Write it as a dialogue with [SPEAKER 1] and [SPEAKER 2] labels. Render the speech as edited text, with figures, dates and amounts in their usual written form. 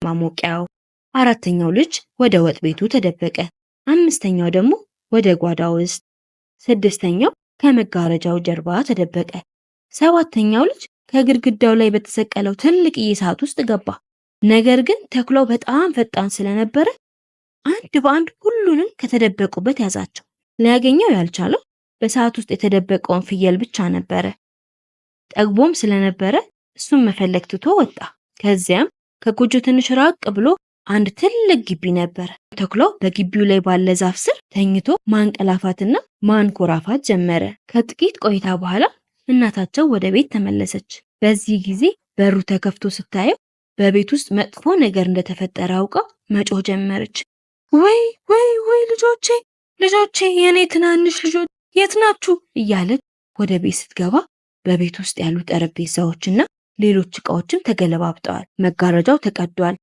[SPEAKER 1] ማሞቂያው፣ አራተኛው ልጅ ወደ ወጥ ቤቱ ተደበቀ። አምስተኛው ደግሞ ወደ ጓዳ ውስጥ፣ ስድስተኛው ከመጋረጃው ጀርባ ተደበቀ። ሰባተኛው ልጅ ከግድግዳው ላይ በተሰቀለው ትልቅ እሳት ውስጥ ገባ። ነገር ግን ተኩላው በጣም ፈጣን ስለነበረ አንድ በአንድ ሁሉንም ከተደበቁበት ያዛቸው። ሊያገኘው ያልቻለው በሰዓት ውስጥ የተደበቀውን ፍየል ብቻ ነበረ። ጠግቦም ስለነበረ እሱን መፈለግ ትቶ ወጣ። ከዚያም ከጎጆ ትንሽ ራቅ ብሎ አንድ ትልቅ ግቢ ነበረ። ተኩላው በግቢው ላይ ባለ ዛፍ ስር ተኝቶ ማንቀላፋትና ማንኮራፋት ጀመረ። ከጥቂት ቆይታ በኋላ እናታቸው ወደ ቤት ተመለሰች። በዚህ ጊዜ በሩ ተከፍቶ ስታየው በቤት ውስጥ መጥፎ ነገር እንደተፈጠረ አውቃ መጮህ ጀመረች። ወይ ወይ ወይ፣ ልጆቼ፣ ልጆቼ፣ የኔ ትናንሽ ልጆች የት ናችሁ? እያለች ወደ ቤት ስትገባ በቤት ውስጥ ያሉ ጠረጴዛዎችና ሌሎች እቃዎችም ተገለባብጠዋል። መጋረጃው ተቀዷል።